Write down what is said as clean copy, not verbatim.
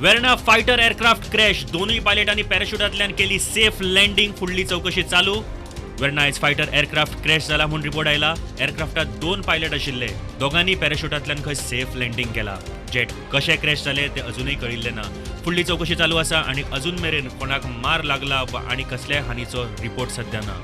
Verna fighter aircraft crash, दोनूय पायलटांनी पॅराशुटांतल्यान केली safe landing. फुडली चवकशी चालू. वेर्णा आयज फायटर एअरक्राफ्ट क्रॅश जाला म्हूण रिपोर्ट आयला. एअरक्राफ्टात दोन पायलट आशिल्ले. दोगांनी पॅराशुटांतल्यान खंय सेफ लँडिंग केला. जेट कशें क्रॅश जालें तें अजुनूय कळिल्लें ना. फुडली चवकशी चालू आसा आनी अजून मेरेन कोणाक मार लागला वा आनी कसल्याय हानीचो रिपोर्ट सध्या ना.